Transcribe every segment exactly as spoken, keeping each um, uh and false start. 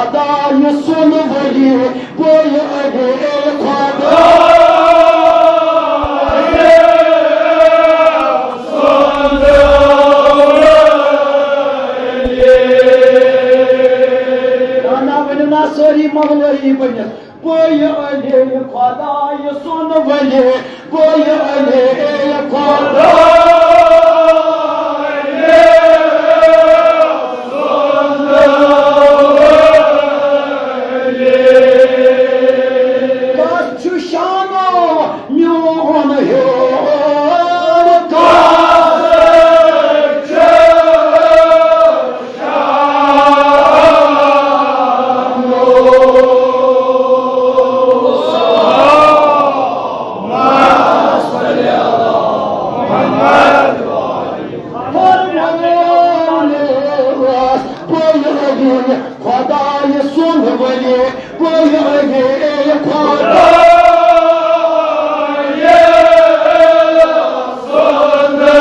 خدایہِ سُنٛد ولی، بہٕ علی خدا۔ نا، نا، ؤنِو نا سٲری مولوی بٔنِتھ۔ بہٕ علی خدایہِ سُنٛد ولی، بہٕ علی خدایہِ سُنٛد ولی۔ کس چھُ شانو میون ہیوٗ؟ کس چھُ خدایہِ سُنٛد ولی، بہٕ علی خدایہِ سُنٛد ولی۔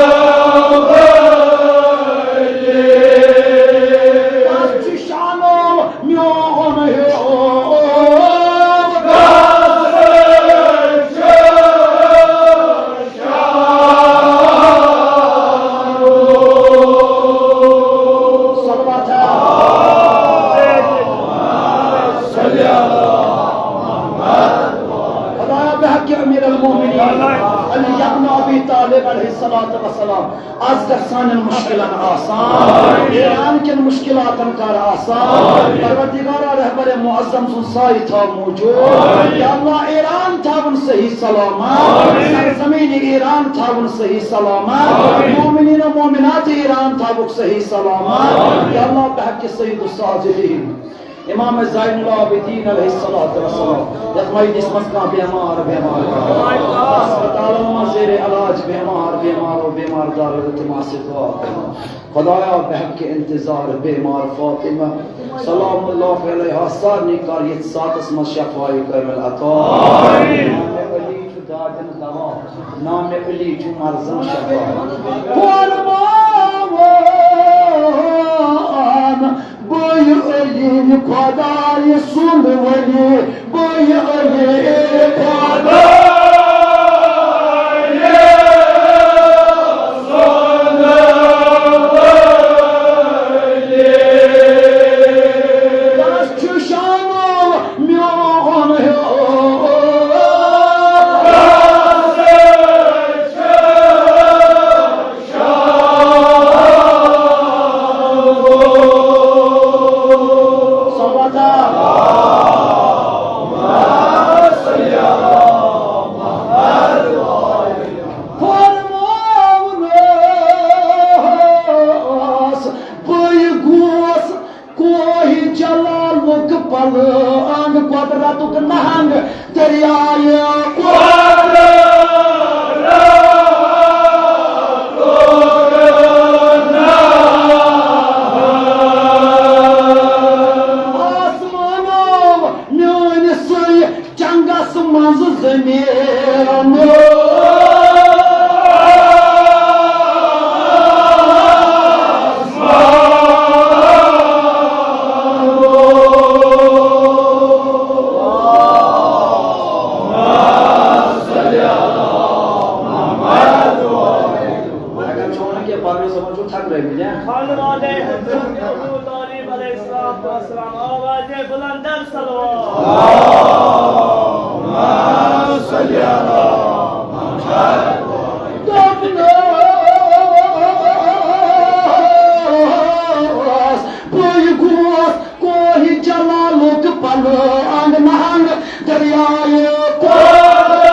کس چھُ شانو میون ہیوٗ؟ صلوات۔ خدایا، بحق امیر المومنین علی ابن ابی طالب علیہ الصلوۃ والسلام، از کر سانٮ۪ن مشکلن آسان، ایران کٮ۪ن مشکلاتن کر آسان۔ پروردگارا، رہبر معظم سُنٛد سایہِ تھاو موجود۔ یا اللہ، ایران تھاوُن صحیح سلامت، سرزمین ایران تھاوُن صحیح سلامت، مومنین و مومنات ایران تھاوُکھ صحیح سلامت۔ یا اللہ، بحق سید الساجدین امام زین العابدین علیہ الصلوۃ والسلام، یتھ مجلس منٛز کانٛہہ بیمار، بیمار، ہسپتالن منٛز زیر علاج بیمار، بیمار و بیمار دار التماس سے دعا کران۔ خدایا، بحق انتظار بیمار فاطمہ سلام اللہ علیہا سارنٕے کر یتھ ساعتس منٛز شفای کامل عطا۔ نام علی چھُ دادن دوا، نام علی چھُ مرضن شفا۔ قربان بہٕ علی خدایہِ سُنٛد ولی، بہٕ علی خدایہِ سُنٛد ولی۔ کس چھُ شانو میون ہیوٗ؟ فرمووُس، بہٕ گوس کوہِ جلالُک پلنگ، قدرتُک نہنگ، دریائے قدرتُک نہنگ۔ آسمانو میٲنۍ سُے چنگس منٛز زمین۔ اگر چھو نہٕ کینٛہہ پرنس دپان چھو تھکرٲومٕتۍ، ہا؟ خانوادے حضور، حضور تعلیم علیہ الصلوۃ والسلام، آواز بلند در صلوات۔ دوٚپنَس، بہٕ گوس کوہِ جلالُک پلنگ نہنگ، دریائے قدرتُک نہنگ۔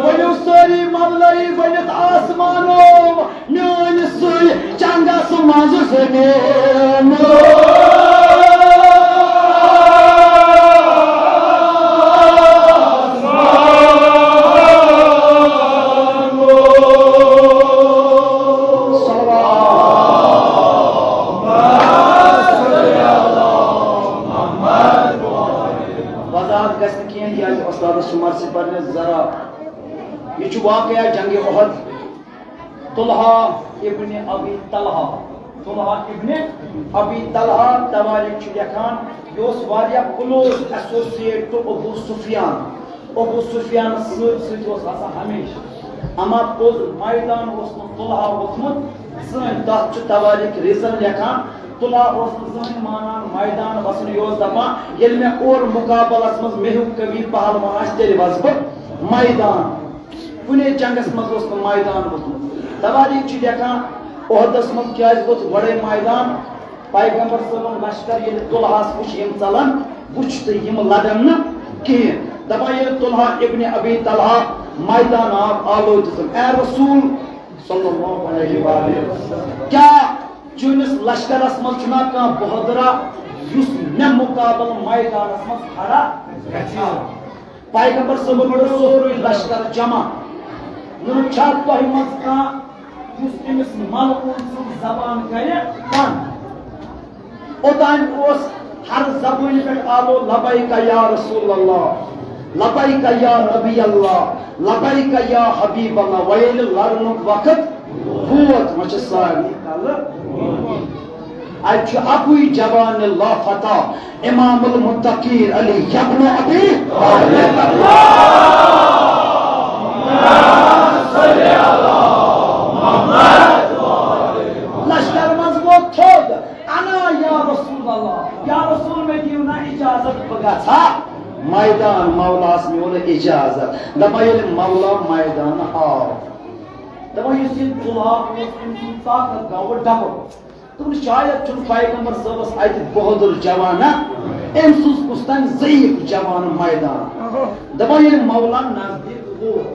ؤنِو سٲری مولوی ؤنِتھ آسمانو، میٲنۍ سُے چنگس منٛز زمین۔ وضاحت گژھِ نہٕ کینٛہہ، کیازِ استادس چھُ مرثی پرنس ذرا یہ چھُ واقعہ جنگ احد۔ طلحہ ابن ابی طلحہ، طلحہ ابن ابی طلحہ، تواریخ چھُ لیکھان، یہِ اوس واریاہ close associate to ابو سفیان۔ ابو سفیانس سۭتۍ سۭتۍ اوس آسان ہمیشہ۔ اما پوٚز میدان اوس نہٕ طلحہ ووٚتھمُت زٕہٕنۍ، تتھ چھُ تواریخ reason لیکھان۔ طلحہ اوس نہٕ زٕہٕنۍ مانان میدان وسُن، یہِ اوس دپان، ییٚلہِ مےٚ اورٕ مقابلس منٛز مےٚ ہیوٗ قوی پہلوان آسہِ، تیٚلہِ وسہٕ بہٕ میدان۔ کُنے جنگس منٛز اوس نہٕ میدان ووٚتھمُت۔ تواریخ چھِ لیکھان، احدس منٛز کیازِ ووٚتھ گۄڈے میدان؟ پیغمبر صٲبن لشکر ییٚلہِ طلحس وُچھ، یِم ژلن، وُچھ تہٕ یِم لڑن نہٕ کِہیٖنۍ۔ دپان ییٚلہِ طلحہ ابن ابی طلحہ میدان آو، آلو دِژٕن، اے رسول صلی اللہ علیہ وآلہ وسلم، کیٛاہ چٲنِس لشکرس منٛز چھُنا کانٛہہ بہادرا یُس مےٚ مقابل میدانس منٛز کھڑا گژھِ ہا؟ پیغمبر صٲبن کوٚر سورُے لشکر جمع۔ ووٚنُن، چھا تۄہہِ منٛز کانٛہہ یُس أمِس ملعون سٕنٛز زبان کرِ بنٛد؟ اوٚتام اوس ہر زبٲنہِ پٮ۪ٹھ آلو، لبیک یا رسول اللہ، لبیک یا نبی اللہ، لبیک یا حبیب اللہ۔ وۄنۍ ییٚلہِ لڑنُک وقت ووت، وۄنۍ چھِ سارنٕے کلہٕ۔ اتہِ چھُ اکُے جوان لا فتح، امام المتقین علی ابن ابی طالب۔ لشکر منٛز ووت تھوٚد، انا یا رسول اللہ، یا رسول، مےٚ دِیِو نا اجازت، بہٕ گژھٕ ہا میدان، مولاہس میول اجازت۔ دپان ییٚلہِ مولا میدان آو، دپان یُس یہِ طلحہ اوس، أمۍ سُنٛد طاقت گوٚو double۔ دوٚپُن، شاید چھُنہٕ پیغمبر صٲبس اتہِ بہادر جوانا، أمۍ سٕنٛز کُس تام ضعیف جوان میدان۔ دپان ییٚلہِ مولا نزدیٖک ووت،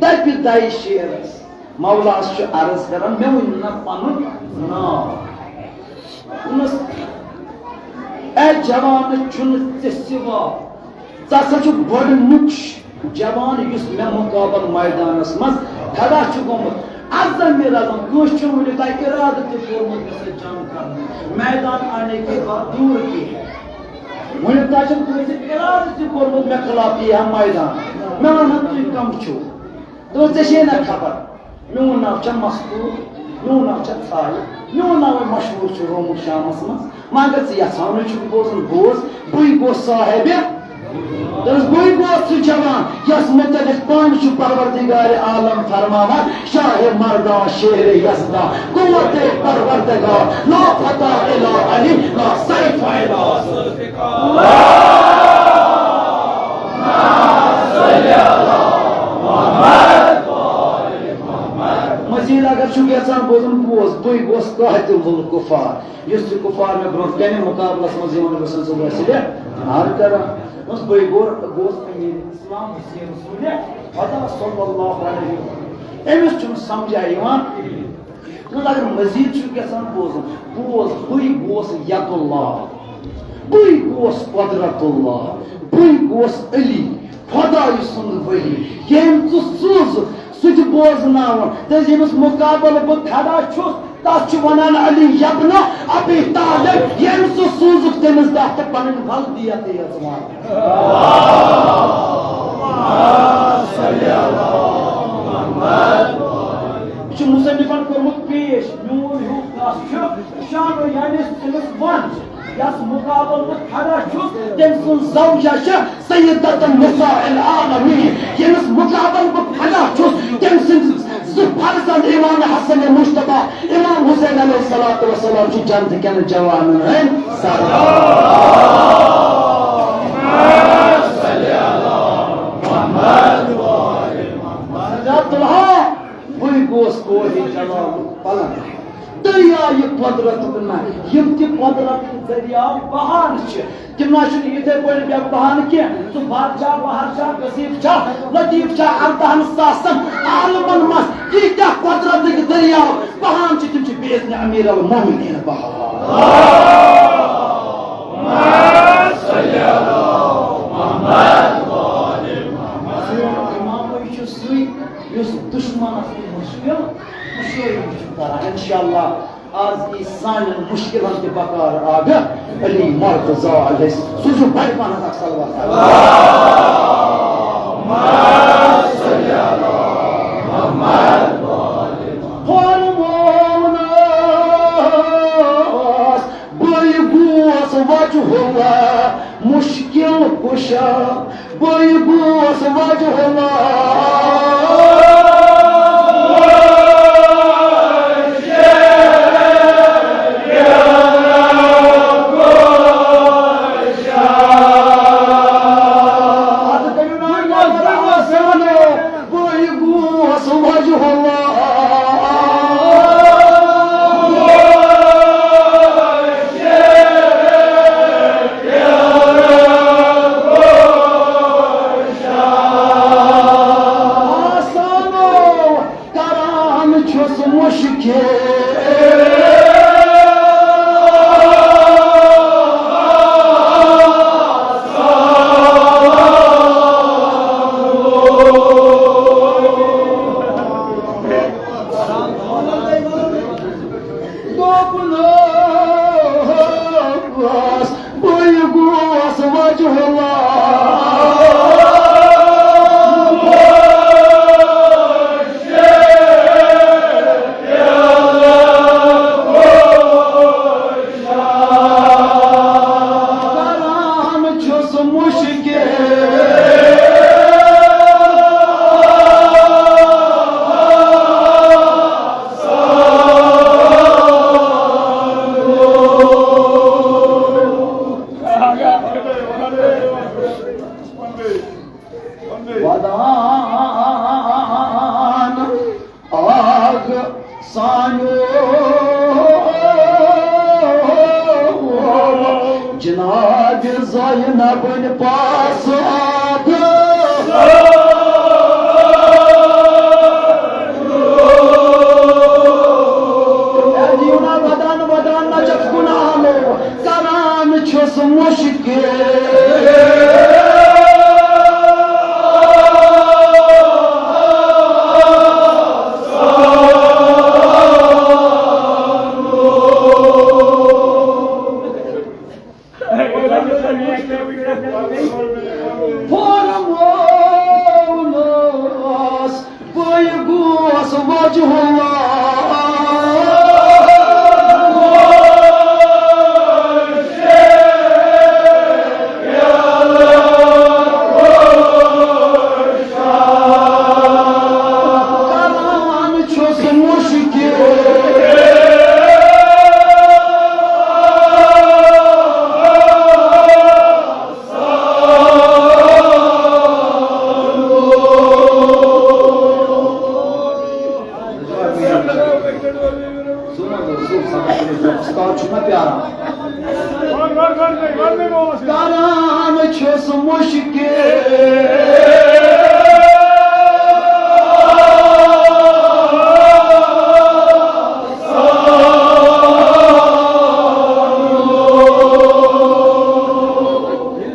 دپہِ دَے شیرس، مولاہس چھُ عرض کران، مےٚ ؤنِو نا پنُن ناو۔ دوٚپنس، اے جوان، چھُنہٕ ژےٚ سوا، ژٕ ہسا چھُکھ گۄڈٕنیُک جوان یُس مےٚ مقابل میدانس منٛز کھڑا چھُ گوٚمُت۔ عزم رزم، کٲنٛسہِ چھُنہٕ وُنیُک تام ارادٕ تہِ کوٚرمُت مےٚ سۭتۍ جنگ کرنُک، میدان آنے کے بعد دور کی ہے۔ وُنیُک تام چھُنہٕ کٲنٛسہِ ارادٕ تہِ کوٚرمُت مےٚ خلاف یی ہا میدان۔ مےٚ وَن حظ، تُہۍ کم چھِو؟ دوٚپُن، ژےٚ چھے نہ خبر، میون ناو چھا مستور، میون ناو چھا ژھایہِ، میون ناوے مشہوٗر چھُ رومُت شامس منٛز۔ مگر ژٕ یژھان نہٕ چھُکھ بوزُن، بوز، بٕے گوس صاحبِ۔ دوٚپُس، بٕے گوس سُہ جوان یس متعلق پانہٕ چھُ پروردگار عالم فرماوان، شاہ مردان شیر یزدان، قوت پروردگار، لا فتح الا علی، لا سیف الا ذوالفقار۔ مزید اگر چھُکھ یژھان بوزُن، بوز، بٕے گوس قاتل الکفار۔ یُس تہِ کفار مےٚ برونٛٹھ کنہِ مقابلس منٛز یِوان گژھن، سُہ گژھِ لے ہار کران۔ دوٚپُس، بٕے گوٚو، گوٚوُس امیر اسلام، حسین رسول خدا صلی اللہ علیہ وسلم۔ أمِس چھُنہٕ سمجھا یِوان۔ دوٚپُن، اگر مزید چھُ یژھان بوزُن، بوز، بٕے گوٚوُس ید اللہ، بٕے گوٚوُس قدرت اللہ، بٕے گوٚوُس علی، خدایہِ سُنٛد ولی، ییٚمۍ ژٕ سوٗزُکھ، سُہ تہِ بوزناوُن۔ تہٕ ییٚمِس مُقابلہٕ بہٕ کھڑا چھُس، تَس چھُ وَنان علی یبن ابی طالب، ییٚمۍ ژٕ سوٗزُکھ تٔمِس دَہ تہٕ پَنٕنۍ ولدیت یٲژ وَن۔ یہِ چھُ مُصنِفن کوٚرمُت پیش، میون ہیوٗ کَس چھُ شانو، یعنی تٔمِس وَن، یَس مُقابلہٕ بہٕ کھڑا چھُس، تٔمۍ سٕنٛز زوجہ چھِ سیدت النساء العالمین، ییٚمِس مُقابل بہٕ پھٹان چھُس، تٔمۍ سٕنٛدۍ زٕ فرزند امام حسن مجتبیٰ، امام حسین علیہ الصلوۃ والسلام چھِ جنت کٮ۪ن جوانن ہٕنٛدۍ سردار۔ سردار طلحہ، بٕے گوس کوہِ جلالُک پلنگ۔ دٔریاو یہِ قۄدرتُک نہ، یِم تہِ قۄدرتٕکۍ دٔریاو بہان چھِ، تِم نہ چھِنہٕ یِتھَے پٲٹھۍ بے بہان کینٛہہ۔ ژٕ بد چھا، بہر چھا، غصیٖب چھا، لطیٖف چھا، اردہن ساسن عالمن منٛز ییٖتیٛاہ قۄدرتٕکۍ دٔریاو بہان چھِ، تِم چھِ بِاِذنِ امیر المومنین بہان۔ سون امامٕے چھُ سُے یُس دُشمنس تہِ مُشکِل کُشٲیی چھُ کران۔ انشاءاللہ آز یی سانٮ۪ن مُشکِلن تہِ بکار آبِ علی مرتضیٰ علیہ۔ سوٗزِو بڑِ پہن اکھ صلوات۔ اللہم فرموونس، بہٕ گوس وجہ اللہ مشکل کشا، بہٕ گوس وجہ اللہ۔ بہٕ گوس وجہ اللہ۔ آسانو کران چھُس مشکل۔ دوٚپنَس، بہٕ گوس وجہ اللہ۔ کران چھُس مشکل۔ ودان آگ سانیو جناب زینبن پاس آب۔ اے دیونا ودان ودان نجف گناہ لو۔ کران چھُس مشکل۔ فرموونس، بہٕ گوس وجہ اللہ۔ کران چھُس مشکل۔ استاد چھُ مےٚ پیاران۔ کران چھُس مشکل۔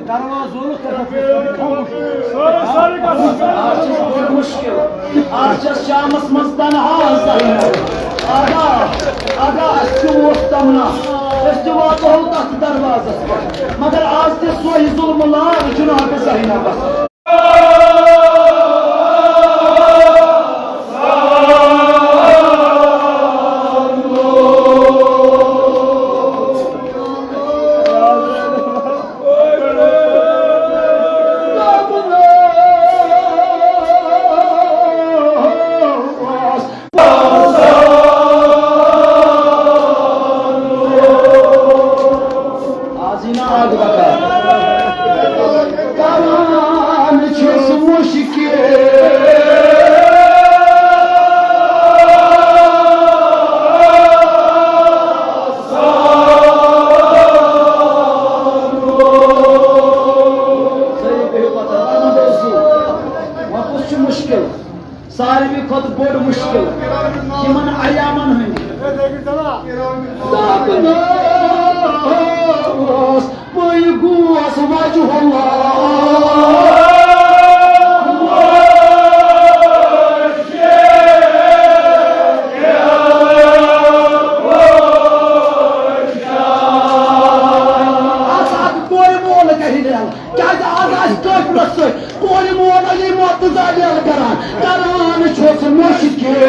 دروازٕ وولُکھ تہٕ آز چھِ بٔڑ مُشکِل۔ آز چھَس شامَس منٛز تنہا زینب۔ ادا، ادا، اَسہِ تہِ اوس تمنا، أسۍ تہِ واتہو تَتھ دروازَس پٮ۪ٹھ۔ مگر آز تہِ سُے ظُلمہٕ لار جناب زینبَس۔ آز یی نا آگ بکار۔ کران چھُس مشکل۔ سٲری بِہِو پتہٕ۔ وۄنۍ کُس چھُ مُشکِل؟ ساروی کھۄتہٕ بوٚڑ مُشکِل یِمن ایامن ہٕنٛدۍ۔ دَپنَس، بہٕ گوس وجہ اللہ۔ اَتھ، اَتھ کورِ مول کیازِ آز آسہِ کٲفرس سۭتۍ کورِ مول علی مرتضی لیلہٕ کران، کران چھُس مُشکِل۔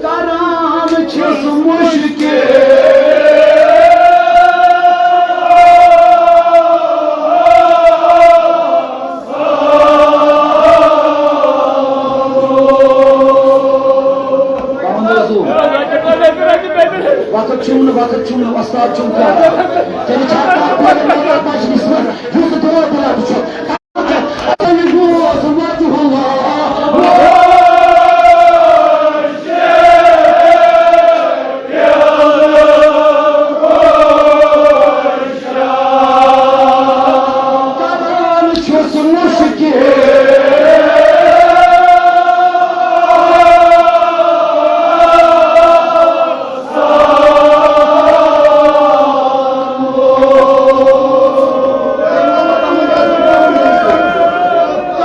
کران چھُس مُشکِل۔ وقت چھُم نہٕ، وقت چھُم نہٕ، وۄستاد چھُم کیٛاہ؟ تیٚلہِ چھا کانٛہہ پنُن مگر مجلس منٛز یُس دور دراو چھُ؟ کران چھُس مُشکِل۔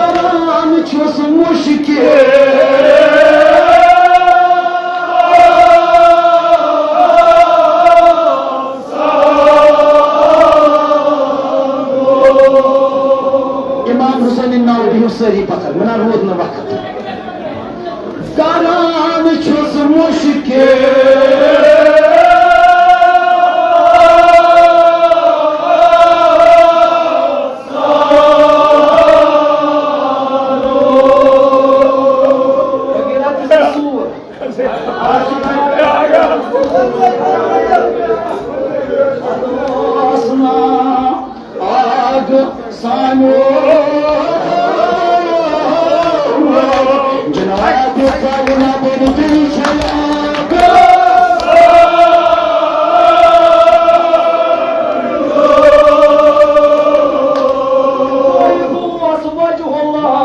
کران چھُس مُشکِل۔ امام حسین ناو دِیِو سٲری پتھر، مےٚ نہ روٗد نہٕ وقت۔ کران چھُس مُشکِل۔ آگ سانو جناب کائنات نبی چھے آگ۔ وجہ اللہ۔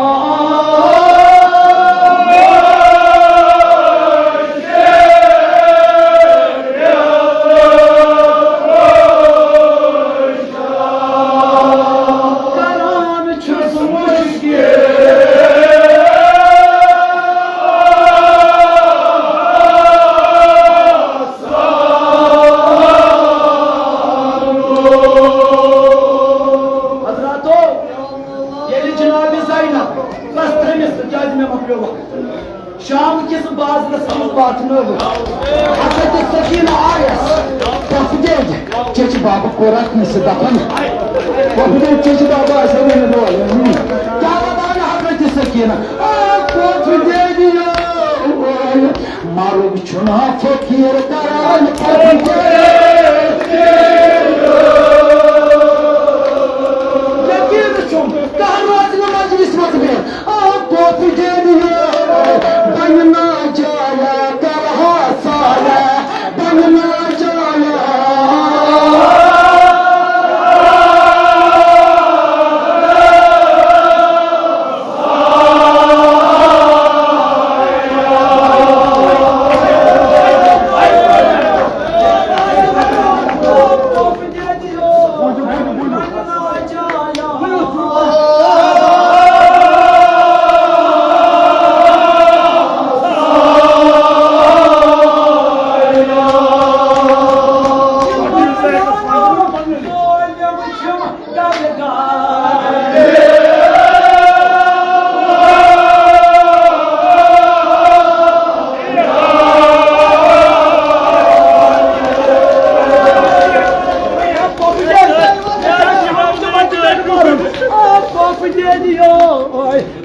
کران چھُس مُشکِل۔ حضراتو، ییٚلہِ جناب زینب، بس تھٲیمِس، کیازِ مےٚ مۄکلیو وقت۔ شام کِس بازرس منٛز واتنٲوٕکھ۔ حضرت سکینہ آیس۔ پۄپھٕ دیدِ، چیچہِ بابہٕ کوٚرکھ نہٕ سُہ دفن۔ پۄپھٕ دیدِ، چیچہِ بابہٕ آسہِ ہا ؤنِتھ وول۔ کیٛاہ ودان حضرت سکینہ؟ آ، پۄپھٕ دیدِ یو۔ مرگ چھُنہ فقیٖر کران پۄپھٕ دیدِ۔ یقیٖن چھُم، کانٛہہ روزِ نہٕ مجلس منٛز بِہِتھ۔ آ، پۄپھٕ دیدِ یو، بنہِ نا جایا، کرہا سایا، بنہِ نا جایا۔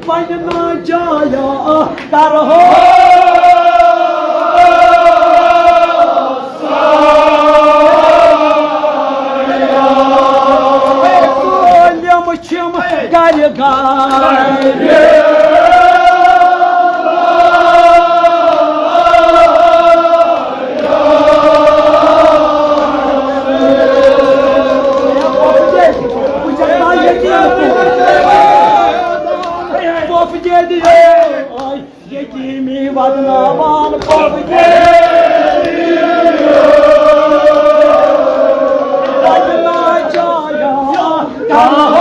پننہِ نا جایا کرہو ظٲلم چھِم گرِ گرِ۔ پۄپھ جیٚدِ یتیٖمی ودناوان پۄپھ جیٚدِ۔ ودنا جایا کانٛہہ